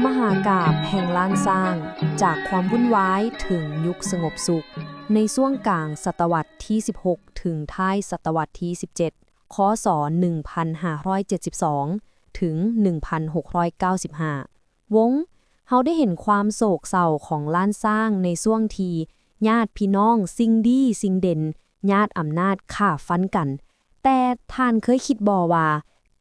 ມະຫາກາບແຫ່ງລ້ານຊ້າງ, ຈາກຄວາມວຸ່ນວາຍເຖິງຍຸກສະຫງົບສຸກ, ໃນຊ່ວງກາງສະຕະວັດທີສິບຫົກ ເຖິງທ້າຍສະຕະວັດທີສິບເຈັດ ຄ.ສ. ໜຶ່ງພັນຫ້າຮ້ອຍເຈັດສິບສອງ ເຖິງ ໜຶ່ງພັນຫົກຮ້ອຍເກົ້າສິບຫ້າ ວົງ ເຮົາໄດ້ເຫັນຄວາມໂສກເສົ້າຂອງລ້ານຊ້າງໃນຊ່ວງທີ່ຍາດພີ່ນ້ອງ ຊິງດີຊິງເດັ່ນ ຍາດອຳນາດຂ້າຟັນກັນ. ແຕ່ທ່ານເຄີຍຄິດບໍ່ວ່າ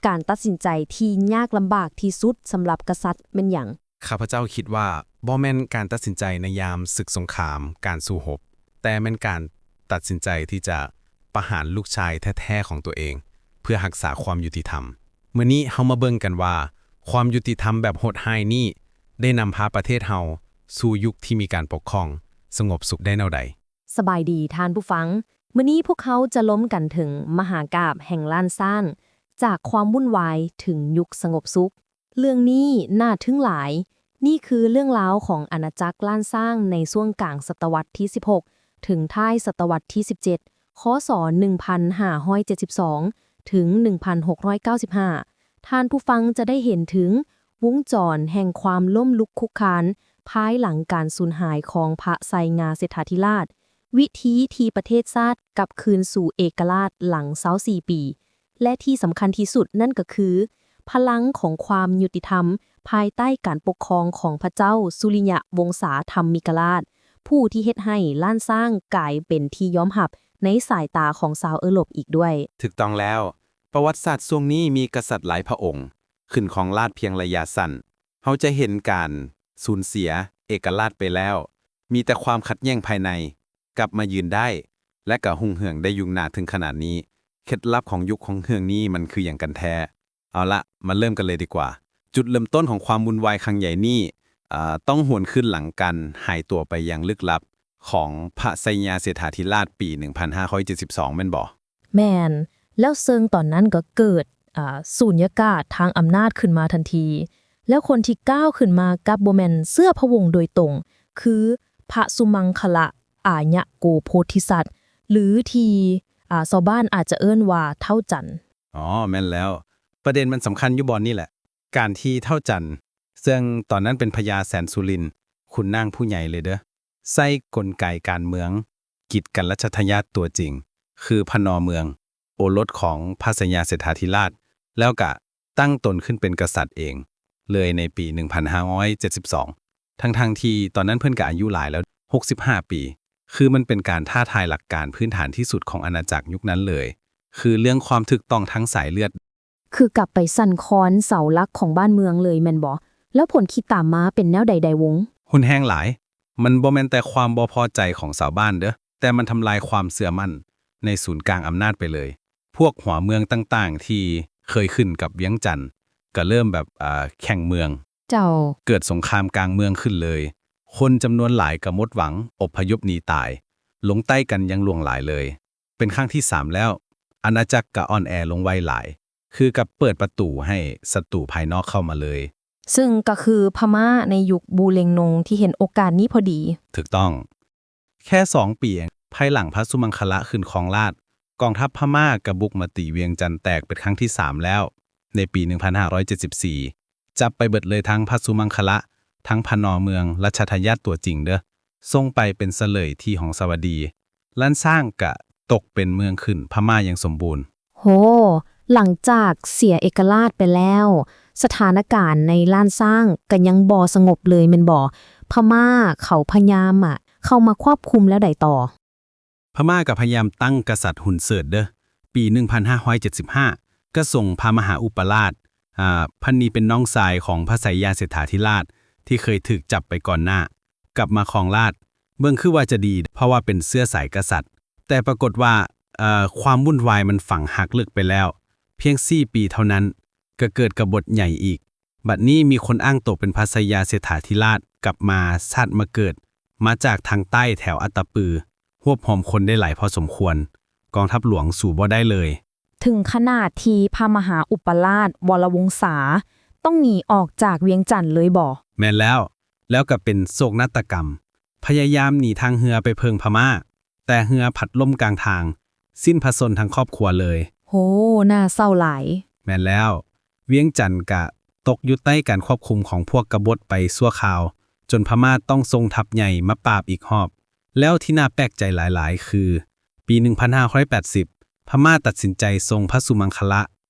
ການຕັດສິນໃຈທີ່ຍາກລຳບາກທີ່ສຸດສຳລັບກະສັດແມ່ນຫຍັງ? ຂ້າພະເຈົ້າຄິດວ່າ ບໍ່ແມ່ນການຕັດສິນໃຈໃນຍາມສຶກສົງຄາມ, ການສູ້ຮົບ, ແຕ່ແມ່ນການຕັດສິນໃຈທີ່ຈະປະຫານລູກຊາຍແທ້ໆຂອງຕົວເອງ ເພື່ອຮັກສາຄວາມຍຸຕິທຳ. ມື້ນີ້ເຮົາມາເບິ່ງກັນວ່າ ຄວາມຍຸຕິທຳແບບໂຫດຮ້າຍນີ້ ໄດ້ນຳພາປະເທດເຮົາສູ່ຍຸກທີ່ມີການປົກຄອງສະຫງົບສຸກໄດ້ແນວໃດ. ສະບາຍດີທ່ານຜູ້ຟັງ, ມື້ນີ້ພວກເຮົາຈະລົມກັນເຖິງມະຫາກາບແຫ່ງລ້ານຊ້າງ, ຈາກຄວາມວຸ່ນວາຍເຖິງຍຸກສະຫງົບສຸກ. ເລື່ອງນີ້ໜ້າທຶ່ງຫຼາຍ. ນີ້ຄືເລື່ອງລາວຂອງອານາຈັກລ້ານຊ້າງໃນຊ່ວງກາງສະຕະວັດທີສິບຫົກ ເຖິງທ້າຍສະຕະວັດທີສິບເຈັດ ຄ.ສ. ໜຶ່ງພັນຫ້າຮ້ອຍເຈັດສິບສອງ ເຖິງ ໜຶ່ງພັນຫົກຮ້ອຍເກົ້າສິບຫ້າ. ທ່ານຜູ້ຟັງຈະໄດ້ເຫັນເຖິງວົງຈອນແຫ່ງຄວາມລົ້ມລຸກຄຸກຄານ ພາຍຫຼັງການສູນຫາຍຂອງພະໄຊຍາເສດຖາທິລາດ, ວິທີທີ່ປະເທດຊາດກັບຄືນສູ່ເອກະລາດຫຼັງຊາວສີ່ປີ ແລະ ທີ່ສຳຄັນທີ່ສຸດນັ້ນກໍຄື ພະລັງຂອງຄວາມຍຸຕິທຳ ພາຍໃຕ້ການປົກຄອງຂອງພະເຈົ້າສຸລິຍະວົງສາທຳມິກະລາດ, ຜູ້ທີ່ເຮັດໃຫ້ລ້ານຊ້າງກາຍເປັນທີ່ຍອມຮັບໃນສາຍຕາຂອງຊາວເອີຣົບອີກດ້ວຍ. ຖືກຕ້ອງແລ້ວ. ປະຫວັດສາດຊ່ວງນີ້ມີກະສັດຫຼາຍພະອົງ ຂຶ້ນຄອງລາດພຽງໄລຍະສັ້ນ. ເຮົາຈະເຫັນການສູນເສຍເອກະລາດໄປແລ້ວ, ມີແຕ່ຄວາມຂັດແຍ່ງພາຍໃນກັບມາຢືນໄດ້ ແລະ ກະຮຸ່ງເຮືອງໄດ້ຢູ່ໜ້າເຖິງຂະໜາດນີ້. ເຄັດລັບຂອງຍຸກຂອງເຮືອງນີ້ມັນຄືຫຍັງກັນແທ້? ເອົາລະ, ມາເລີ່ມກັນເລີຍດີກວ່າ. ຈຸດເລີ່ມຕົ້ນຂອງຄວາມວຸ່ນວາຍຄັ້ງໃຫຍ່ນີ້ ເອີ ຕ້ອງຫວນຄືນຫຼັງການຫາຍຕົວໄປຢ່າງລຶກລັບຂອງພະໄຊຍາເສດຖາທິລາດປີໜຶ່ງພັນຫ້າຮ້ອຍເຈັດສິບສອງ ແມ່ນບໍ່? ແມ່ນ, ແລ້ວເຊິ່ງຕອນນັ້ນກໍເກີດ ອາ ສູນຍາກາດທາງອຳນາດຂຶ້ນມາທັນທີ, ແລ້ວຄົນທີ່ກ້າວຂຶ້ນມາກັບບໍ່ແມ່ນເຊື້ອພະວົງໂດຍຕົງ, ຄືພະສຸມັງຄະລະອາຍະໂກໂພທິສັດ ຫຼື ທີ່ ອາ ຊາວບ້ານອາດຈະເອີ້ນວ່າທ້າວຈັນ. ອໍ ແມ່ນແລ້ວ, ປະເດັນມັນສຳຄັນຢູ່ບ່ອນນີ້ແຫຼະ. ການທີ່ທ້າວຈັນ ເຊິ່ງຕອນນັ້ນເປັນພະຍາແສນສຸລິນ, ຂຸນນາງຜູ້ໃຫຍ່ເລີຍເດີ້, ໃຊ້ກົນໄກການເມືອງ ກີດກັນລັດຊະທາຍາດຕົວຈິງ ຄືພະນໍເມືອງ ໂອລົດຂອງພະໄຊຍາເສດຖາທິລາດ ແລ້ວກະຕັ້ງຕົນຂຶ້ນເປັນກະສັດເອງເລີຍໃນປີໜຶ່ງພັນຫ້າຮ້ອຍເຈັດສິບສອງ ທັງໆທີ່ຕອນນັ້ນເພິ່ນກະອາຍຸຫຼາຍແລ້ວ ຫົກສິບຫ້າປີ. ຄືມັນເປັນການທ້າທາຍຫຼັກການພື້ນຖານທີ່ສຸດຂອງອານາຈັກຍຸກນັ້ນເລີຍ, ຄືເລື່ອງຄວາມຖືກຕ້ອງທາງສາຍເລືອດ. ຄືກັບໄປສັ່ນຄອນເສົາຫຼັກຂອງບ້ານເມືອງເລີຍແມ່ນບໍ່? ແລ້ວຜົນທີ່ຕາມມາເປັນແນວໃດໃດວົງ? ຮຸນແຮງຫຼາຍ. ມັນບໍ່ແມ່ນແຕ່ຄວາມບໍ່ພໍໃຈຂອງຊາວບ້ານເດີ້, ແຕ່ມັນທຳລາຍຄວາມເຊື່ອໝັ້ນໃນສູນກາງອຳນາດໄປເລີຍ. ພວກຫົວເມືອງຕ່າງໆທີ່ເຄີຍຂຶ້ນກັບວຽງຈັນ ກໍເລີ່ມແບບ ເອີ ແຂ່ງເມືອງ. ເຈົ້າ. ເກີດສົງຄາມກາງເມືອງຂຶ້ນເລີຍ. ຄົນຈຳນວນຫຼາຍກໍໝົດຫວັງ, ອົບພະຍົບໜີຕາຍ, ລົງໃຕ້ກັນຢ່າງຫຼວງຫຼາຍເລີຍ. ເປັນຄັ້ງທີສາມແລ້ວ. ອານາຈັກກໍອ່ອນແອລົງໄວຫຼາຍ, ຄືກັບເປີດປະຕູໃຫ້ສັດຕູພາຍນອກເຂົ້າມາເລີຍ. ເຊິ່ງກໍຄືພະມ້າໃນຍຸກບູເລັງນົງທີ່ເຫັນໂອກາດນີ້ພໍດີ. ຖືກຕ້ອງ. ແຄ່ສອງປີເອງ, ພາຍຫຼັງພະສຸມັງຄະລະຂຶ້ນຄອງລາດ, ກອງທັບພະມ້າກໍບຸກມາຕີວຽງຈັນແຕກເປັນຄັ້ງທີສາມແລ້ວ, ໃນປີໜຶ່ງພັນຫ້າຮ້ອຍເຈັດສິບສີ່ ຈັບໄປເບິດເລີຍທັງພະສຸມັງຄະລະ, ທັງພະນໍເມືອງ, ລັດຊະທາຍາດຕົວຈິງເດີ້, ສົ່ງໄປເປັນສະເຫຼີຍທີ່ຫົງສະຫວັດດີ. ລ້ານຊ້າງກະຕົກເປັນເມືອງຂຶ້ນພະມ້າຢ່າງສົມບູນ. ໂຫ, ຫຼັງຈາກເສຍເອກະລາດໄປແລ້ວ, ສະຖານະການໃນລ້ານຊ້າງກະຍັງບໍ່ສະຫງົບເລີຍແມ່ນບໍ່? ພະມ້າເຂົາພະຍາຍາມ ອະ, ເຂົ້າມາຄວບຄຸມແລ້ວໃດຕໍ່? ພະມ້າກະພະຍາຍາມຕັ້ງກະສັດຮຸນເສີດເດີ້. ປີໜຶ່ງພັນຫ້າຮ້ອຍເຈັດສິບຫ້າ ກະສົ່ງພະມະຫາອຸປະລາດ, ອາ, ພະນີ້ເປັນນ້ອງຊາຍຂອງພະໄຊຍາເສດຖາທິລາດທີ່ເຄີຍຖືກຈັບໄປກ່ອນໜ້າ, ກັບມາຄອງລາດ. ເບິ່ງຄືວ່າຈະດີ ເພາະວ່າເປັນເຊື້ອສາຍກະສັດ. ແຕ່ປາກົດວ່າ, ເອີ, ຄວາມວຸ່ນວາຍມັນຝັງຮາກເລິກໄປແລ້ວ. ພຽງສີ່ປີເທົ່ານັ້ນ, ກໍເກີດກະບົດໃຫຍ່ອີກ. ບັດນີ້ມີຄົນອ້າງໂຕເປັນພະໄຊຍາເສດຖາທິລາດກັບມາຊາດມາເກີດ, ມາຈາກທາງໃຕ້ແຖວອັດຕະປື, ຮວບຮວມຄົນໄດ້ຫຼາຍພໍສົມຄວນ. ກອງທັບຫຼວງສູ້ບໍ່ໄດ້ເລີຍ. ເຖິງຂະໜາດທີ່ພະມະຫາອຸປະລາດ ວໍລະວົງສາ ຕ້ອງໜີອອກຈາກວຽງຈັນເລີຍບໍ? ແມ່ນແລ້ວ. ແລ້ວກະເປັນໂສກນາດຕະກຳ. ພະຍາຍາມໜີທາງເຮືອໄປເພິ່ງພະມ້າ, ແຕ່ເຮືອພັດລົ້ມກາງທາງ, ສິ້ນພະຊົນທັງຄອບຄົວເລີຍ. ໂຫ, ໜ້າເສົ້າຫຼາຍ. ແມ່ນແລ້ວ. ວຽງຈັນກະ ຕົກຢູ່ໃຕ້ການຄວບຄຸມຂອງພວກກະບົດໄປຊົ່ວຄາວ, ຈົນພະມ້າຕ້ອງສົ່ງທັບໃຫຍ່ມາປາບອີກຮອບ. ແລ້ວທີ່ໜ້າແປກໃຈຫຼາຍໆຄື ປີໜຶ່ງພັນຫ້າຮ້ອຍແປດສິບ ພະມ້າຕັດສິນໃຈສົ່ງພະສຸມັງຄະລະ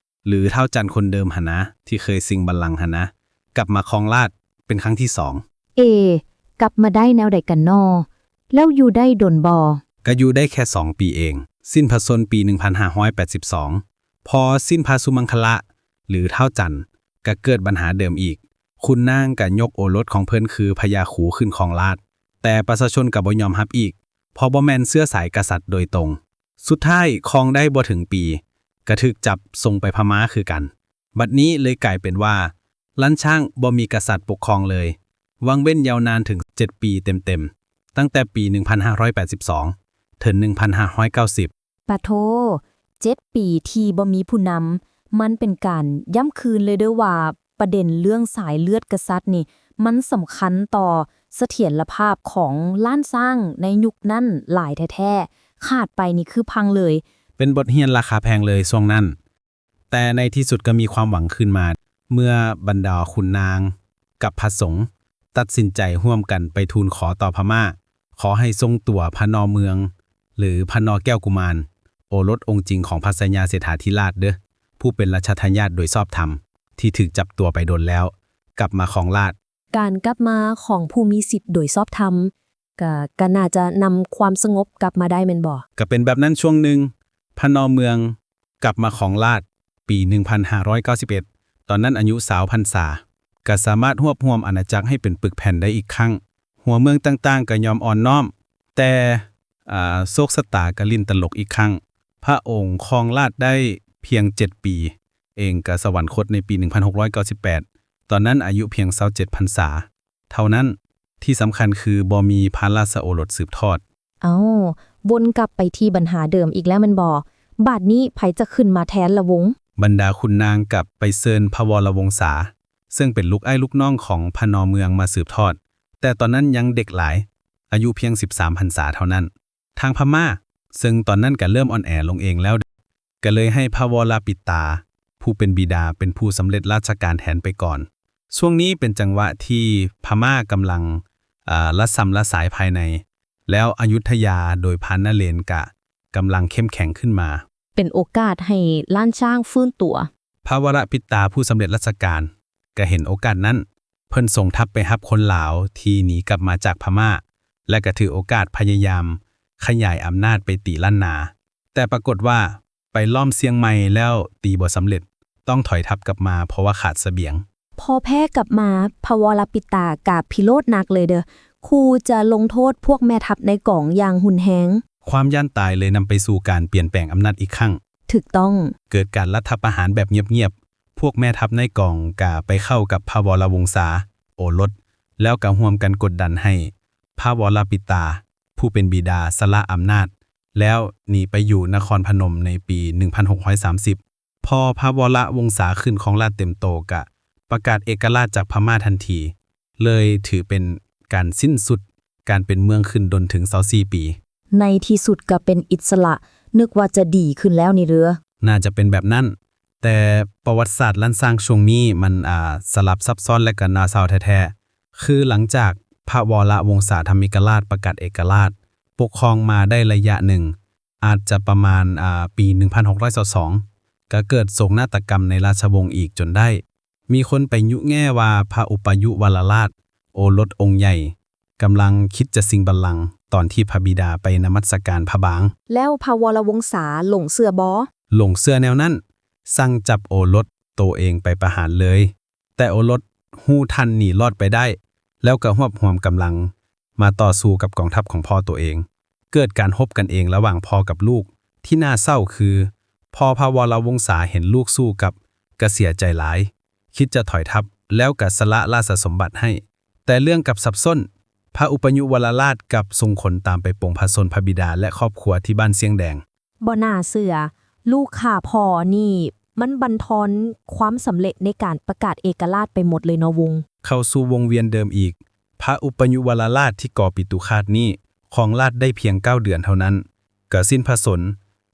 ຫຼື ທ້າວຈັນຄົນເດີມຫັ້ນນະ ທີ່ເຄີຍຊິງບັນລັງຫັ້ນນະ ກັບມາຄອງລາດເປັນຄັ້ງທີສອງ. ເອ ກັບມາໄດ້ແນວໃດກັນນໍ? ແລ້ວຢູ່ໄດ້ດົນບໍ່? ກະຢູ່ໄດ້ແຄ່ສອງປີເອງ, ສິ້ນພະຊົນປີໜຶ່ງພັນຫ້າຮ້ອຍແປດສິບສອງ ພໍສິ້ນພະສຸມັງຄະລະ ຫຼື ທ້າວຈັນ ກະເກີດບັນຫາເດີມອີກ. ຂຸນນາງກະຍົກໂອລົດຂອງເພິ່ນຄືພະຍາຄູຂຶ້ນຄອງລາດ, ແຕ່ປະຊາຊົນກະບໍ່ຍອມຮັບອີກ, ເພາະບໍ່ແມ່ນເຊື້ອສາຍກະສັດໂດຍຕົງ. ສຸດທ້າຍຄອງໄດ້ບໍ່ເຖິງປີ ກະຖືກຈັບສົ່ງໄປພະມ້າຄືກັນ. ບັດນີ້ເລີຍກາຍເປັນວ່າລ້ານຊ້າງບໍ່ມີກະສັດປົກຄອງເລີຍ, ຫວ່າງເວັ້ນຍາວນານເຖິງເຈັດປີເຕັມໆ, ຕັ້ງແຕ່ປີໜຶ່ງພັນຫ້າຮ້ອຍແປດສິບສອງ ເຖິງໜຶ່ງພັນຫ້າຮ້ອຍເກົ້າສິບ. ປະໂທ, ເຈັດປີທີ່ບໍ່ມີຜູ້ນຳ, ມັນເປັນການຢ້ຳຄືນເລີຍເດີ້ວ່າ ປະເດັນເລື່ອງສາຍເລືອດກະສັດນີ້ ມັນສຳຄັນຕໍ່ສະຖຽນລະພາບຂອງລ້ານຊ້າງໃນຍຸກນັ້ນຫຼາຍແທ້ໆ. ຂາດໄປນີ້ຄືພັງເລີຍ. ເປັນບົດຮຽນລາຄາແພງເລີຍຊ່ວງນັ້ນ. ແຕ່ໃນທີ່ສຸດກໍມີຄວາມຫວັງຂຶ້ນມາ ເມື່ອບັນດາຂຸນນາງກັບພະສົງຕັດສິນໃຈຮ່ວມກັນໄປທູນຂໍຕໍ່ພະມ້າ, ຂໍໃຫ້ສົ່ງຕົວພະນໍເມືອງ ຫຼື ພະນໍແກ້ວກຸມານ, ໂອລົດອົງຈິງຂອງພະຊາຍາເສດຖາທິລາດເດີ້, ຜູ້ເປັນລາຊະທາຍາດໂດຍຊອບທຳ ທີ່ຖືກຈັບຕົວໄປດົນແລ້ວ, ກັບມາຄອງລາດ. ການກັບມາຂອງຜູ້ມີສິດໂດຍຊອບທຳ ກະ ກະໜ້າຈະນຳຄວາມສະຫງົບກັບມາໄດ້ແມ່ນບໍ່? ກະເປັນແບບນັ້ນຊ່ວງໜຶ່ງ. ພະນໍເມືອງກັບມາຄອງລາດປີໜຶ່ງພັນຫ້າຮ້ອຍເກົ້າສິບເອັດ, ຕອນນັ້ນອາຍຸຊາວພັນສາ, ກະສາມາດຮວບຮວມອານາຈັກໃຫ້ເປັນປຶກແຜ່ນໄດ້ອີກຄັ້ງ. ຫົວເມືອງຕ່າງໆກະຍອມອ່ອນນ້ອມ, ແຕ່ ອາ ໂຊກຊະຕາກະຫຼິ້ນຕະຫຼົກອີກຄັ້ງ. ພະອົງຄອງລາດໄດ້ພຽງເຈັດປີເອງ, ກະສະຫວັນຄົດໃນປີໜຶ່ງພັນຫົກຮ້ອຍເກົ້າສິບແປດ, ຕອນນັ້ນອາຍຸພຽງຊາວເຈັດພັນສາເທົ່ານັ້ນ. ທີ່ສຳຄັນຄືບໍ່ມີພະລາຊະໂອລົດສືບທອດ. ເອົ້າ, ວົນກັບໄປທີ່ບັນຫາເດີມອີກແລ້ວແມ່ນບໍ່? ບາດນີ້ໃຜຈະຂຶ້ນມາແທນລະວົງ? ບັນດາຂຸນນາງກັບໄປເຊີນພະວໍລະວົງສາ, ເຊິ່ງເປັນລູກອ້າຍລູກນ້ອງຂອງພະນໍເມືອງມາສືບທອດ, ແຕ່ຕອນນັ້ນຍັງເດັກຫຼາຍ, ອາຍຸພຽງສິບສາມພັນສາເທົ່ານັ້ນ. ທາງພະມ້າ, ເຊິ່ງຕອນນັ້ນກະເລີ່ມອ່ອນແອລົງເອງແລ້ວ, ກະເລີຍໃຫ້ພະວໍລະປິດຕາ ຜູ້ເປັນບິດາເປັນຜູ້ສຳເລັດລາຊະການແທນໄປກ່ອນ. ຊ່ວງນີ້ເປັນຈັງຫວະທີ່ພະມ້າກຳລັງ ອາ ລະຊຳລະຊາຍພາຍໃນ, ແລ້ວອະຍຸດທະຍາໂດຍພານນະເລນກະກຳລັງເຂັ້ມແຂງຂຶ້ນມາ. ເປັນໂອກາດໃຫ້ລ້ານຊ້າງຟື້ນຕົວ. ພະວໍລະປິດຕາຜູ້ສຳເລັດລາຊະການກະເຫັນໂອກາດນັ້ນ, ເພິ່ນສົ່ງທັບໄປຮັບຄົນລາວທີ່ໜີກັບມາຈາກພະມ້າ ແລະ ກະຖືໂອກາດພະຍາຍາມຂະຫຍາຍອຳນາດໄປຕີລ້ານນາ. ແຕ່ປາກົດວ່າໄປລ້ອມຊຽງໃໝ່ແລ້ວຕີບໍ່ສຳເລັດ, ຕ້ອງຖອຍທັບກັບມາເພາະວ່າຂາດສະບຽງ. ພໍແພ້ກັບມາ, ພະວໍລະປິດຕາກະພິໂລດໜັກເລີຍເດີ້, ຂູ່ຈະລົງໂທດພວກແມ່ທັບໃນກອງຢ່າງຮຸນແຮງ. ຄວາມຢ້ານຕາຍເລີຍນຳໄປສູ່ການປ່ຽນແປງອຳນາດອີກຄັ້ງ. ຖືກຕ້ອງ. ເກີດການລັດຖະປະຫານແບບງຽບໆ, ພວກແມ່ທັບໃນກອງກະໄປເຂົ້າກັບພະວໍລະວົງສາ ໂອລົດ, ແລ້ວກະຮ່ວມກັນກົດດັນໃຫ້ພະວໍລະປິດຕາ ຜູ້ເປັນບິດາສະຫຼະອຳນາດ ແລ້ວໜີໄປຢູ່ນະຄອນພະນົມໃນປີໜຶ່ງພັນຫົກຮ້ອຍສາມສິບ. ພໍພະວໍລະວົງສາຂຶ້ນຄອງລາດເຕັມໂຕກະປະກາດເອກະລາດຈາກພະມ້າທັນທີ, ເລີຍຖືເປັນການສິ້ນສຸດການເປັນເມືອງຂຶ້ນດົນເຖິງຊາວສີ່ປີ. ໃນທີ່ສຸດກະເປັນອິດສະຫຼະ, ນຶກວ່າຈະດີຂຶ້ນແລ້ວນີ້ເດີ້. ໜ້າຈະເປັນແບບນັ້ນ, ແຕ່ປະຫວັດສາດລ້ານຊ້າງຊ່ວງນີ້ມັນ ອາ ສະຫຼັບຊັບຊ້ອນ ແລະ ກະໜ້າເສົ້າແທ້ໆ. ຄືຫຼັງຈາກພະວໍລະວົງສາທຳມິກະລາດປະກາດເອກະລາດປົກຄອງມາໄດ້ໄລຍະໜຶ່ງ, ອາດຈະປະມານ ອາ ປີໜຶ່ງພັນຫົກຮ້ອຍຊາວສອງ ກະເກີດໂສກນາດຕະກຳໃນລາຊະວົງອີກຈົນໄດ້. ມີຄົນໄປຍຸແງ່ວ່າພະອຸປະຍຸວະລະລາດ ໂອລົດອົງໃຫຍ່ ກຳລັງຄິດຈະຊິງບັນລັງ ຕອນທີ່ພະບິດາໄປນະມັດສະການພະບາງ. ແລ້ວພະວໍລະວົງສາຫຼົງເຊື່ອບໍ່? ຫຼົງເຊື່ອແນວນັ້ນ, ສັ່ງຈັບໂອລົດໂຕເອງໄປປະຫານເລີຍ. ແຕ່ໂອລົດຮູ້ທັນໜີລອດໄປໄດ້, ແລ້ວກໍຮວບຮວມກຳລັງມາຕໍ່ສູ້ກັບກອງທັບຂອງພໍ່ໂຕເອງ. ເກີດການຮົບກັນເອງລະຫວ່າງພໍ່ກັບລູກ. ທີ່ໜ້າເສົ້າຄື ພໍ່ພະວໍລະວົງສາເຫັນລູກສູ້ກັບ ກໍເສຍໃຈຫຼາຍ, ຄິດຈະຖອຍທັບ ແລ້ວກໍສະຫຼະລາຊະສົມບັດໃຫ້. ແຕ່ເລື່ອງກັບສັບສົນ, ພະອຸປະຍຸວະລະລາດກັບສົ່ງຄົນຕາມໄປປົງພະຊົນພະບິດາ ແລະ ຄອບຄົວທີ່ບ້ານຊຽງແດງ. ບໍ່ໜ້າເຊື່ອ, ລູກຂ້າພໍ່ນີ້ມັນບັນທອນຄວາມສຳເລັດໃນການປະກາດເອກະລາດໄປໝົດເລີຍເນາະວົງ. ເຂົ້າສູ່ວົງວຽນເດີມອີກ, ພະອຸປະຍຸວະລະລາດທີ່ກໍ່ປິຕຸຄາດນີ້ ຄອງລາດໄດ້ພຽງເກົ້າເດືອນເທົ່ານັ້ນ ກໍສິ້ນພະຊົນ,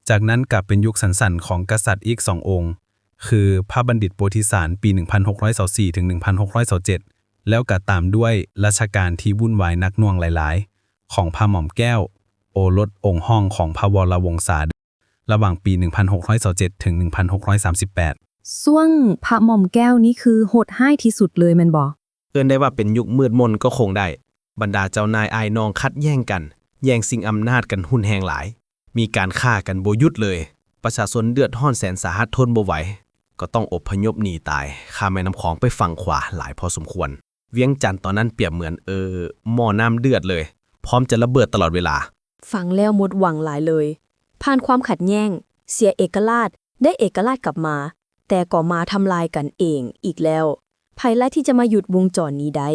ຈາກນັ້ນກໍເປັນຍຸກສັນສັນຂອງກະສັດອີກສອງອົງ, ຄືພະບັນດິດໂປທິສານ ປີໜຶ່ງພັນຫົກຮ້ອຍຊາວສີ່ ເຖິງໜຶ່ງພັນຫົກຮ້ອຍຊາວເຈັດ ແລ້ວກໍຕາມດ້ວຍລາຊະການທີ່ວຸ່ນວາຍໜັກໜ່ວງຫຼາຍໆ ຂອງພະໝ່ອມແກ້ວ ໂອລົດອົງຮອງຂອງພະວໍລະວົງສາ ລະຫວ່າງປີໜຶ່ງພັນຫົກຮ້ອຍຊາວເຈັດ ເຖິງໜຶ່ງພັນຫົກຮ້ອຍສາມສິບແປດ. ຊ່ວງພະໝ່ອມແກ້ວນີ້ຄືໂຫດຮ້າຍທີ່ສຸດເລີຍແມ່ນບໍ່? ເອີ້ນໄດ້ວ່າເປັນຍຸກມືດມົນກໍຄົງໄດ້. ບັນດາເຈົ້ານາຍອ້າຍນ້ອງຂັດແຍ່ງກັນ, ແຍ່ງຊິງອຳນາດກັນຮຸນແຮງຫຼາຍ. ມີການຂ້າກັນບໍ່ຢຸດເລີຍ. ປະຊາຊົນເດືອດຮ້ອນແສນສາຫັດ ທົນບໍ່ໄຫວ ກໍຕ້ອງອົບພະຍົບໜີຕາຍຂ້າມແມ່ນ້ຳຂອງໄປຝັ່ງຂວາຫຼາຍພໍສົມຄວນ. ວຽງຈັນຕອນນັ້ນປຽບເໝືອນ, ເອີ, ໝໍ້ນ້ຳເດືອດເລີຍ, ພ້ອມຈະລະເບີດຕະຫຼອດເວລາ. ຟັງແລ້ວໝົດຫວັງຫຼາຍເລີຍ. ຜ່ານຄວາມຂັດແຍ່ງ, ເສຍເອກະລາດ, ໄດ້ເອກະລາດກັບມາ, ແຕ່ກໍມາທຳລາຍກັນເອງອີກແລ້ວ. ໃຜລະທີ່ຈະມາຢຸດວົງຈອນນີ້ໄດ້?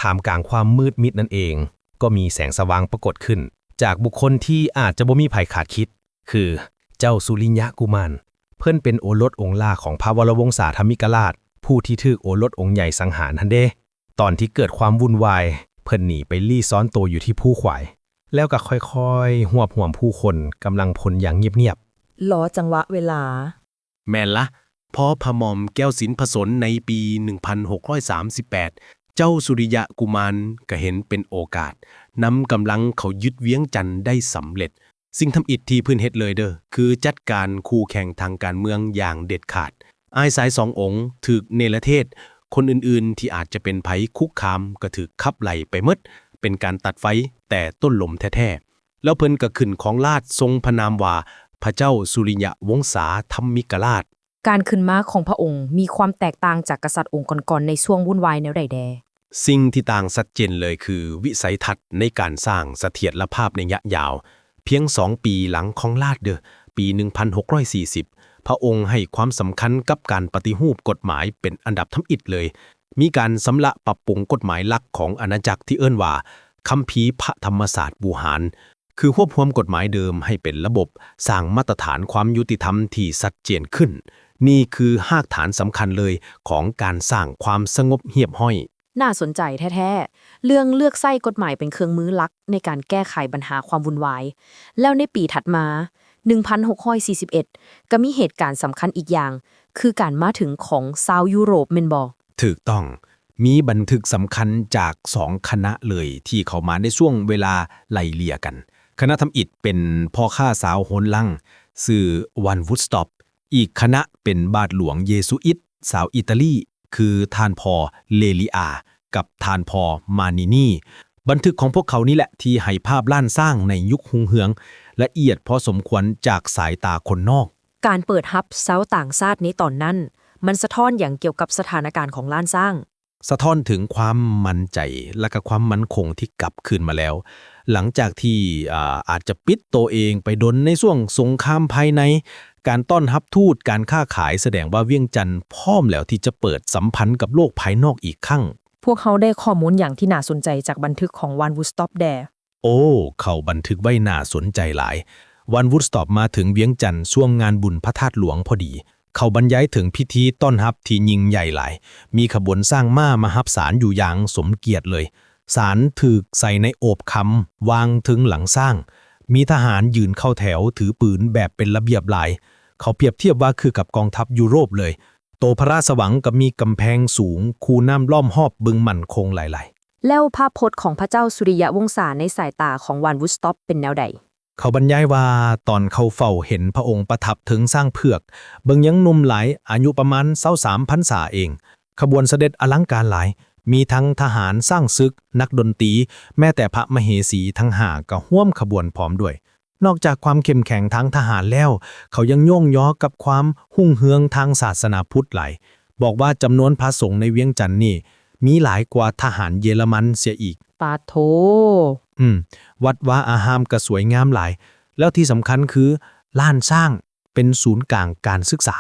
ທ່າມກາງຄວາມມືດມິດນັ້ນເອງ, ກໍມີແສງສະຫວ່າງປາກົດຂຶ້ນ ຈາກບຸກຄົນທີ່ອາດຈະບໍ່ມີໃຜຄາດຄິດ, ຄືເຈົ້າສຸລິຍະກຸມານ. ເພິ່ນເປັນໂອລົດອົງຫຼ້າຂອງພະວໍລະວົງສາທຳມິກະລາດ, ຜູ້ທີ່ຖືກໂອລົດອົງໃຫຍ່ສັງຫານຫັ້ນເດ. ຕອນທີ່ເກີດຄວາມວຸ່ນວາຍ, ເພິ່ນໜີໄປລີ້ຊ້ອນໂຕຢູ່ທີ່ພູຂວາຍ, ແລ້ວກໍຄ່ອຍໆຮວບຮວມຜູ້ຄົນ, ກຳລັງພົນຢ່າງງຽບໆ. ລໍຈັງຫວະເວລາ. ແມ່ນລະ, ພໍພະໝ່ອມແກ້ວສິນພະສົນໃນປີໜຶ່ງພັນຫົກຮ້ອຍສາມສິບແປດ, ເຈົ້າສຸລິຍະກຸມານກໍເຫັນເປັນໂອກາດ, ນຳກຳລັງເຂົ້າຍຶດວຽງຈັນໄດ້ສຳເລັດ. ສິ່ງທຳອິດທີ່ເພິ່ນເຮັດເລີຍເດີ ຄືຈັດການຄູ່ແຂ່ງທາງການເມືອງຢ່າງເດັດຂາດ. ອ້າຍຊາຍສອງອົງຖືກເນລະເທດ, ຄົນອື່ນໆທີ່ອາດຈະເປັນໄພຄຸກຄາມກໍຖືກຂັບໄລ່ໄປໝົດ, ເປັນການຕັດໄຟແຕ່ຕົ້ນລົມແທ້ໆ. ແລ້ວເພິ່ນກໍຂຶ້ນຄອງລາດ ຊົງພະນາມວ່າ ພະເຈົ້າສຸລິຍະວົງສາທຳມິກະລາດ. ການຂຶ້ນມາຂອງພະອົງມີຄວາມແຕກຕ່າງຈາກກະສັດອົງກ່ອນໆໃນຊ່ວງວຸ່ນວາຍແນວໃດແດ່? ສິ່ງທີ່ຕ່າງຊັດເຈນເລີຍຄືວິໄສທັດໃນການສ້າງສະຖຽນລະພາບໄລຍະຍາວ. ພຽງສອງປີຫຼັງຄອງລາດເດີ, ປີໜຶ່ງພັນຫົກຮ້ອຍສີ່ສິບ ພະອົງໃຫ້ຄວາມສຳຄັນກັບການປະຕິຮູບກົດໝາຍເປັນອັນດັບທຳອິດເລີຍ. ມີການຊຳລະປັບປຸງກົດໝາຍຫຼັກຂອງອານາຈັກທີ່ເອີ້ນວ່າຄຳພີພະທຳມະສາດບູຮານ, ຄືຮວບຮວມກົດໝາຍເດີມໃຫ້ເປັນລະບົບ, ສ້າງມາດຕະຖານຄວາມຍຸຕິທຳທີ່ຊັດເຈນຂຶ້ນ. ນີ້ຄືຮາກຖານສຳຄັນເລີຍຂອງການສ້າງຄວາມສະຫງົບຮຽບຮ້ອຍ. ໜ້າສົນໃຈແທ້ໆ, ເລື່ອງເລືອກໃຊ້ກົດໝາຍເປັນເຄື່ອງມືຫຼັກໃນການແກ້ໄຂບັນຫາຄວາມວຸ່ນວາຍ. ແລ້ວໃນປີຖັດມາ, ໜຶ່ງພັນຫົກຮ້ອຍສີ່ສິບເອັດ ກໍມີເຫດການສຳຄັນອີກຢ່າງ, ຄືການມາເຖິງຂອງຊາວຢູໂຣບ, ແມ່ນບໍ່? ຖືກຕ້ອງ. ມີບັນທຶກສຳຄັນຈາກສອງຄະນະເລີຍທີ່ເຂົ້າມາໃນຊ່ວງເວລາໄລ່ເລ່ຍກັນ. ຄະນະທຳອິດເປັນພໍ່ຄ້າຊາວໂຮນລັງ ຊື່ Van Woodstock. ອີກຄະນະເປັນບາດຫຼວງເຢຊູອິດຊາວອີຕາລີ ຄືທ່ານພໍ່ເລລີອາ ກັບທ່ານພໍ່ມານີນີ. ບັນທຶກຂອງພວກເຂົານີ້ແຫຼະທີ່ໃຫ້ພາບລ້ານຊ້າງໃນຍຸກຮຸ່ງເຮືອງລະອຽດພໍສົມຄວນຈາກສາຍຕາຄົນນອກ. ການເປີດຮັບຊາວຕ່າງຊາດໃນຕອນນັ້ນ ມັນສະທ້ອນຫຍັງກ່ຽວກັບສະຖານະການຂອງລ້ານຊ້າງ? ສະທ້ອນເຖິງຄວາມໝັ້ນໃຈ ແລະ ກະຄວາມໝັ້ນຄົງທີ່ກັບຄືນມາແລ້ວ ຫຼັງຈາກທີ່ ອາ ອາດຈະປິດໂຕເອງໄປດົນໃນຊ່ວງສົງຄາມພາຍໃນ. ການຕ້ອນຮັບທູດ, ການຄ້າຂາຍ ສະແດງວ່າວຽງຈັນພ້ອມແລ້ວທີ່ຈະເປີດສຳພັນກັບໂລກພາຍນອກອີກຄັ້ງ. ພວກເຮົາໄດ້ຂໍ້ມູນຫຍັງທີ່ໜ້າສົນໃຈຈາກບັນທຶກຂອງ Van Woodstock ແດ່? ໂອ້ ເຂົາບັນທຶກໄວ້ໜ້າສົນໃຈຫຼາຍ. Van Woodstock ມາເຖິງວຽງຈັນຊ່ວງງານບຸນພະທາດຫຼວງພໍດີ. ເຂົາບັນຍາຍເຖິງພິທີຕ້ອນຮັບທີ່ຍິ່ງໃຫຍ່ຫຼາຍ. ມີຂະບວນຊ້າງມ້າມາຮັບສານຢູ່ຢ່າງສົມກຽດເລີຍ. ສານຖືກໃສ່ໃນໂອບຄຳ ວາງເທິງຫຼັງຊ້າງ. ມີທະຫານຢືນເຂົ້າແຖວຖືປືນແບບເປັນລະບຽບຫຼາຍ. ເຂົາປຽບທຽບວ່າຄືກັບກອງທັບຢູໂຣບເລີຍ. ໂຕພະລາຊະວັງກໍມີກຳແພງສູງ, ຄູນ້ຳລ້ອມຮອບບຶງໝັ້ນຄົງຫຼາຍໆ. ແລ້ວພາບພົດຂອງພະເຈົ້າສຸລິຍະວົງສາໃນສາຍຕາຂອງ Van Woodstock ເປັນແນວໃດ? ເຂົາບັນຍາຍວ່າ ຕອນເຂົາເຝົ້າເຫັນພະອົງປະທັບເທິງຊ້າງເຜືອກ, ເບິ່ງຍັງໜຸ່ມຫຼາຍ, ອາຍຸປະມານຊາວສາມພັນສາເອງ. ຂະບວນສະເດັດອະລັງການຫຼາຍ, ມີທັງທະຫານ, ຊ້າງສຶກ, ນັກດົນຕີ, ແມ້ແຕ່ພະມະເຫສີທັງຫ້າກໍຮ່ວມຂະບວນພ້ອມດ້ວຍ. ນອກຈາກຄວາມເຂັ້ມແຂງທາງທະຫານແລ້ວ, ເຂົາຍັງຍ້ອງຍໍກັບຄວາມຮຸ່ງເຮືອງທາງສາສະໜາພຸດຫຼາຍ, ບອກວ່າຈຳນວນພະສົງໃນວຽງຈັນນີ້ມີຫຼາຍກວ່າທະຫານເຢຍລະມັນເສຍອີກ. ປາໂທ! ອືມ, ວັດວາອາຮາມກໍສວຍງາມຫຼາຍ, ແລ້ວທີ່ສຳຄັນຄືລ້ານຊ້າງເປັນສູນກາງການສຶກສາ.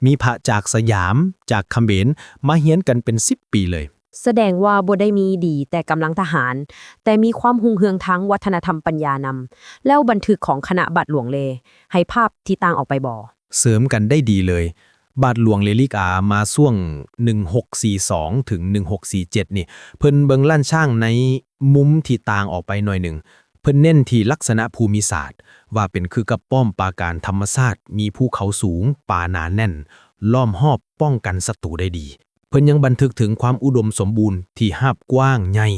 ມີພະຈາກສະຫຍາມ, ຈາກຂະເໝນ ມາຮຽນກັນເປັນສິບປີເລີຍ. ສະແດງວ່າບໍ່ໄດ້ມີດີແຕ່ກຳລັງທະຫານ, ແຕ່ມີຄວາມຮຸ່ງເຮືອງທາງວັດທະນະທຳປັນຍານຳ. ແລ້ວບັນທຶກຂອງຄະນະບາດຫຼວງເລ ໃຫ້ພາບທີ່ຕ່າງອອກໄປບໍ່? ເສີມກັນໄດ້ດີເລີຍ. ບາດຫຼວງເລລິກອາມາຊ່ວງໜຶ່ງຫົກສີ່ສອງເຖິງໜຶ່ງຫົກສີ່ເຈັດນີ້, ເພິ່ນເບິ່ງລ້ານຊ້າງໃນມຸມທີ່ຕ່າງອອກໄປໜ້ອຍໜຶ່ງ. ເພິ່ນເນັ້ນທີ່ລັກສະນະພູມິສາດ ວ່າເປັນຄືກັບປ້ອມປາການທຳມະຊາດ, ມີພູເຂົາສູງ, ປ່າໜາແໜ້ນ, ລ້ອມຮອບ, ປ້ອງກັນສັດຕູໄດ້ດີ. ເພິ່ນຍັງບັນທຶກເຖິງຄວາມອຸດົມສົມບູນທີ່ຮາບກວ້າງໃຫຍ່,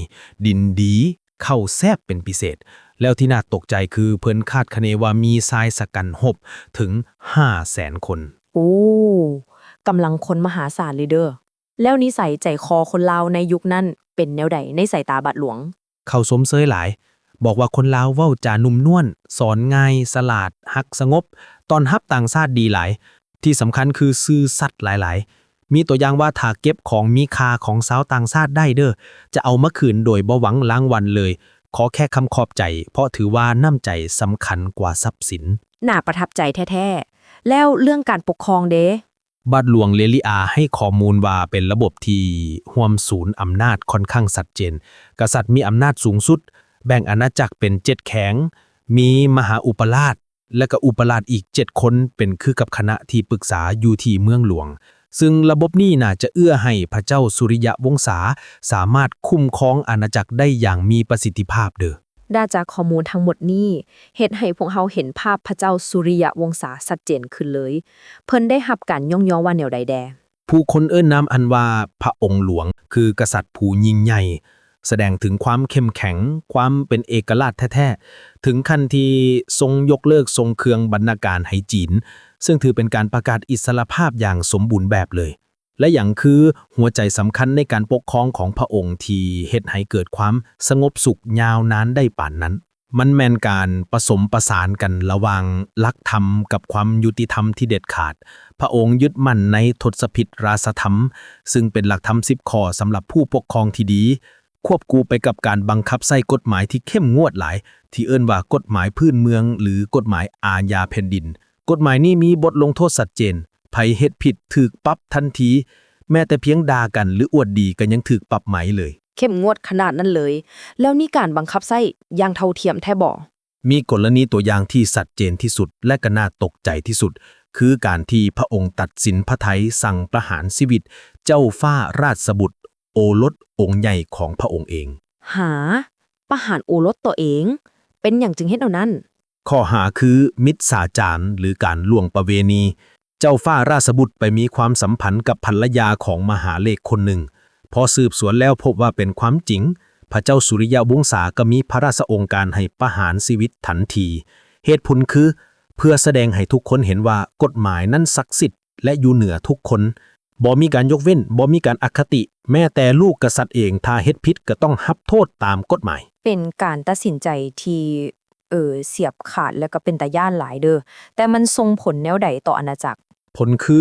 ດິນດີ, ເຂົ້າແຊບເປັນພິເສດ, ແລ້ວທີ່ໜ້າຕົກໃຈຄືເພິ່ນຄາດຄະເນວ່າມີຊາຍຊະກັນຮົບເຖິງຫ້າແສນຄົນ. ໂອ້ ກຳລັງຄົນມະຫາສານເລີຍເດີ້. ແລ້ວນິໄສໃຈຄໍຄົນລາວໃນຍຸກນັ້ນເປັນແນວໃດໃນສາຍຕາບາດຫຼວງ? ເຂົາຊົມເຊີຍຫຼາຍ, ບອກວ່າຄົນລາວເວົ້າຈານຸ້ມນວນ, ສອນງ່າຍ, ສະຫຼາດ, ຮັກສະຫງົບ, ຕ້ອນຮັບຕ່າງຊາດດີຫຼາຍ, ທີ່ສຳຄັນຄືຊື່ສັດຫຼາຍໆ. ມີຕົວຢ່າງວ່າ ຖ້າເກັບຂອງມີຄ່າຂອງຊາວຕ່າງຊາດໄດ້ເດີ້, ຈະເອົາມາຄືນໂດຍບໍ່ຫວັງລາງວັນເລີຍ, ຂໍແຄ່ຄຳຂອບໃຈ, ເພາະຖືວ່ານ້ຳໃຈສຳຄັນກວ່າຊັບສິນ. ໜ້າປະທັບໃຈແທ້ໆ. ແລ້ວເລື່ອງການປົກຄອງເດ? ບາດຫຼວງເລລິອາໃຫ້ຂໍ້ມູນວ່າເປັນລະບົບທີ່ຮ່ວມສູນອຳນາດຂ້ອນຂ້າງຊັດເຈນ. ກະສັດມີອຳນາດສູງສຸດ, ແບ່ງອານາຈັກເປັນເຈັດແຂວງ, ມີມະຫາອຸປະລາດ ແລະ ກະອຸປະລາດອີກເຈັດຄົນເປັນຄືກັບຄະນະທີ່ປຶກສາຢູ່ທີ່ເມືອງຫຼວງ, ຊຶ່ງລະບົບນີ້ໜ້າຈະເອື້ອໃຫ້ພະເຈົ້າສຸລິຍະວົງສາສາມາດຄຸ້ມຄອງອານາຈັກໄດ້ຢ່າງມີປະສິດທິພາບເດີ້. ໄດ້ຈາກຂໍ້ມູນທັງໝົດນີ້ ເຮັດໃຫ້ພວກເຮົາເຫັນພາບພະເຈົ້າສຸລິຍະວົງສາຊັດເຈນຂຶ້ນເລີຍ. ເພິ່ນໄດ້ຮັບການຍ້ອງຍໍວ່າແນວໃດແດ່? ຜູ້ຄົນເອີ້ນນາມອັນວ່າພະອົງຫຼວງ ຄືກະສັດຜູ້ຍິ່ງໃຫຍ່, ສະແດງເຖິງຄວາມເຂັ້ມແຂງ, ຄວາມເປັນເອກະລາດແທ້ໆ, ເຖິງຂັ້ນທີ່ຊົງຍົກເລີກສົ່ງເຄື່ອງບັນນາການໃຫ້ຈີນ, ເຊິ່ງຖືເປັນການປະກາດອິດສະຫຼະພາບຢ່າງສົມບູນແບບເລີຍ. ແລະ ຫຍັງຄືຫົວໃຈສຳຄັນໃນການປົກຄອງຂອງພະອົງທີ່ເຮັດໃຫ້ເກີດຄວາມສະຫງົບສຸກຍາວນານໄດ້ປານນັ້ນ? ມັນແມ່ນການປະສົມປະສານກັນລະຫວ່າງຫຼັກທຳກັບຄວາມຍຸຕິທຳທີ່ເດັດຂາດ. ພະອົງຍຶດໝັ້ນໃນທົດສະພິດລາຊະທຳ, ຊຶ່ງເປັນຫຼັກທຳສິບຂໍ້ສຳລັບຜູ້ປົກຄອງທີ່ດີ, ຄວບຄູ່ໄປກັບການບັງຄັບໃຊ້ກົດໝາຍທີ່ເຂັ້ມງວດຫຼາຍ, ທີ່ເອີ້ນວ່າກົດໝາຍພື້ນເມືອງ ຫຼື ກົດໝາຍອາຍາແຜ່ນດິນ. ກົດໝາຍນີ້ມີບົດລົງໂທດຊັດເຈນ, ໃຜເຮັດຜິດຖືກປັບທັນທີ, ແມ້ແຕ່ພຽງດ່າກັນ ຫຼື ອວດດີກໍຍັງຖືກປັບໃໝເລີຍ. ເຂັ້ມງວດຂະໜາດນັ້ນເລີຍ. ແລ້ວມີການບັງຄັບໃຊ້ຢ່າງເທົ່າທຽມແທ້ບໍ່? ມີກໍລະນີຕົວຢ່າງທີ່ຊັດເຈນທີ່ສຸດ ແລະ ກໍໜ້າຕົກໃຈທີ່ສຸດ, ຄືການທີ່ພະອົງຕັດສິນພະໄທສັ່ງປະຫານຊີວິດເຈົ້າຟ້າລາຊະບຸດ ໂອລົດອົງໃຫຍ່ຂອງພະອົງເອງ. ຫາ ປະຫານໂອລົດຕົວເອງ? ເປັນຫຍັງຈຶ່ງເຮັດແນວນັ້ນ? ຂໍ້ຫາຄືມິດສາຈານ ຫຼື ການລ່ວງປະເວນີ. ເຈົ້າຟ້າລາຊະບຸດໄປມີຄວາມສຳພັນກັບພັນລະຍາຂອງມະຫາເລກຄົນໜຶ່ງ. ພໍສືບສວນແລ້ວພົບວ່າເປັນຄວາມຈິງ, ພະເຈົ້າສຸລິຍະວົງສາກໍມີພະລາຊະອົງການໃຫ້ປະຫານຊີວິດທັນທີ. ເຫດຜົນຄື ເພື່ອສະແດງໃຫ້ທຸກຄົນເຫັນວ່າກົດໝາຍນັ້ນສັກສິດ ແລະ ຢູ່ເໜືອທຸກຄົນ, ບໍ່ມີການຍົກເວັ້ນ, ບໍ່ມີການອະຄະຕິ, ແມ້ແຕ່ລູກກະສັດເອງ ຖ້າເຮັດຜິດກໍຕ້ອງຮັບໂທດຕາມກົດໝາຍ. ເປັນການຕັດສິນໃຈທີ່ ເອີ ສຽບຂາດ ແລະ ກໍເປັນຕາຢ້ານຫຼາຍເດີ້. ແຕ່ມັນສົ່ງຜົນແນວໃດຕໍ່ອານາຈັກ? ຜົນຄື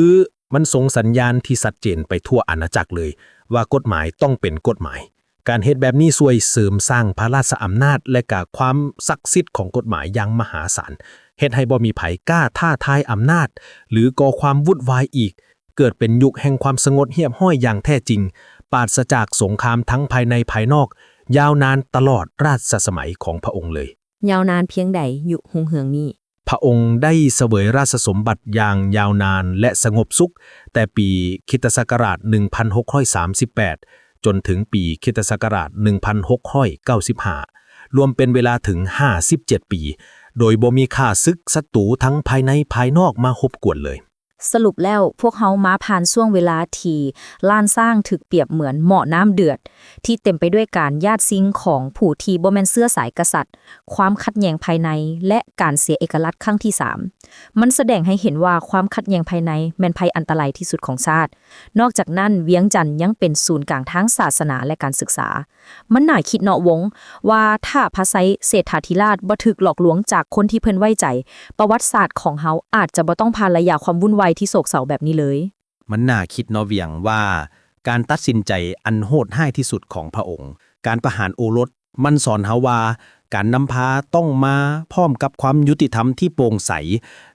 ມັນສົ່ງສັນຍານທີ່ຊັດເຈນໄປທົ່ວອານາຈັກເລີຍ ວ່າກົດໝາຍຕ້ອງເປັນກົດໝາຍ. ການເຮັດແບບນີ້ຊ່ວຍເສີມສ້າງພະລາຊະອຳນາດ ແລະ ກະຄວາມສັກສິດຂອງກົດໝາຍຢ່າງມະຫາສານ, ເຮັດໃຫ້ບໍ່ມີໃຜກ້າທ້າທາຍອຳນາດ ຫຼື ກໍ່ຄວາມວຸ້ນວາຍອີກ, ເກີດເປັນຍຸກແຫ່ງຄວາມສະຫງົບຮຽບຮ້ອຍຢ່າງແທ້ຈິງ, ປາສະຈາກສົງຄາມທັງພາຍໃນພາຍນອກ, ຍາວນານຕະຫຼອດລາຊະສະໄໝຂອງພະອົງເລີຍ. ຍາວນານພຽງໃດ ຍຸກຮຸ່ງເຮືອງນີ້? ພະອົງໄດ້ສະເຫວີຍລາຊະສົມບັດຢ່າງຍາວນານ ແລະ ສະຫງົບສຸກ ແຕ່ປີຄຣິສຕະສັກກະລາດໜຶ່ງພັນຫົກຮ້ອຍສາມສິບແປດ ຈົນເຖິງປີຄຣິສຕະສັກກະລາດໜຶ່ງພັນຫົກຮ້ອຍເກົ້າສິບຫ້າ ລວມເປັນເວລາເຖິງຫ້າສິບເຈັດປີ ໂດຍບໍ່ມີຂ້າສຶກສັດຕູທັງພາຍໃນພາຍນອກມາຮົບກວນເລີຍ. ສະຫຼຸບແລ້ວ, ພວກເຮົາມາຜ່ານຊ່ວງເວລາທີ່ລ້ານຊ້າງຖືກປຽບເໝືອນໝໍ້ນ້ຳເດືອດ ທີ່ເຕັມໄປດ້ວຍການຢາດຊິງຂອງຜູ້ທີ່ບໍ່ແມ່ນເຊື້ອສາຍກະສັດ, ຄວາມຂັດແຍ່ງພາຍໃນ ແລະ ການເສຍເອກະລາດຄັ້ງທີສາມ. ມັນສະແດງໃຫ້ເຫັນວ່າຄວາມຂັດແຍ່ງພາຍໃນແມ່ນໄພອັນຕະລາຍທີ່ສຸດຂອງຊາດ. ນອກຈາກນັ້ນ, ວຽງຈັນຍັງເປັນສູນກາງທາງສາສະໜາ ແລະ ການສຶກສາ. ມັນໜ້າຄິດເນາະ ວົງ, ວ່າຖ້າພະໄຊເສດຖາທິລາດບໍ່ຖືກຫຼອກລວງຈາກຄົນທີ່ເພິ່ນໄວ້ໃຈ, ປະຫວັດສາດຂອງເຮົາອາດຈະບໍ່ຕ້ອງຜ່ານໄລຍະຄວາມວຸ້ນວາຍທີ່ໂສກເສົ້າແບບນີ້ເລີຍ. ມັນໜ້າຄິດເນາະ ວຽງ, ວ່າການຕັດສິນໃຈອັນໂຫດຮ້າຍທີ່ສຸດຂອງພະອົງ, ການປະຫານໂອລົດ, ມັນສອນເຮົາວ່າການນຳພາຕ້ອງມາພ້ອມກັບຄວາມຍຸຕິທຳທີ່ໂປ່ງໃສ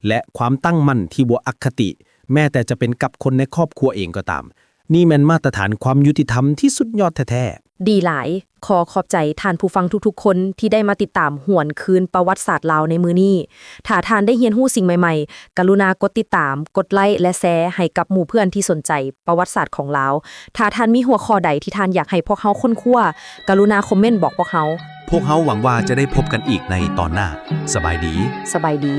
ແລະ ຄວາມຕັ້ງໝັ້ນທີ່ບໍ່ອະຄະຕິ, ແມ້ແຕ່ຈະເປັນກັບຄົນໃນຄອບຄົວເອງກໍຕາມ. ນີ້ແມ່ນມາດຕະຖານຄວາມຍຸຕິທຳທີ່ສຸດຍອດແທ້ໆ. ດີຫຼາຍ. ຂໍຂອບໃຈທ່ານຜູ້ຟັງທຸກໆຄົນທີ່ໄດ້ມາຕິດຕາມຫວນຄືນປະຫວັດສາດລາວໃນມື້ນີ້. ຖ້າທ່ານໄດ້ຮຽນຮູ້ສິ່ງໃໝ່ໆ, ກະລຸນາກົດຕິດຕາມ, ກົດໄລ ແລະ ແຊໃຫ້ກັບໝູ່ເພື່ອນທີ່ສົນໃຈປະຫວັດສາດຂອງລາວ. ຖ້າທ່ານມີຫົວຂໍ້ໃດທີ່ທ່ານຢາກໃຫ້ພວກເຮົາຄົ້ນຄວ້າ, ກະລຸນາຄອມເມັນບອກພວກເຮົາ. ພວກເຮົາຫວັງວ່າຈະໄດ້ພົບກັນອີກໃນຕອນໜ້າ. ສະບາຍດີ. ສະບາຍດີ.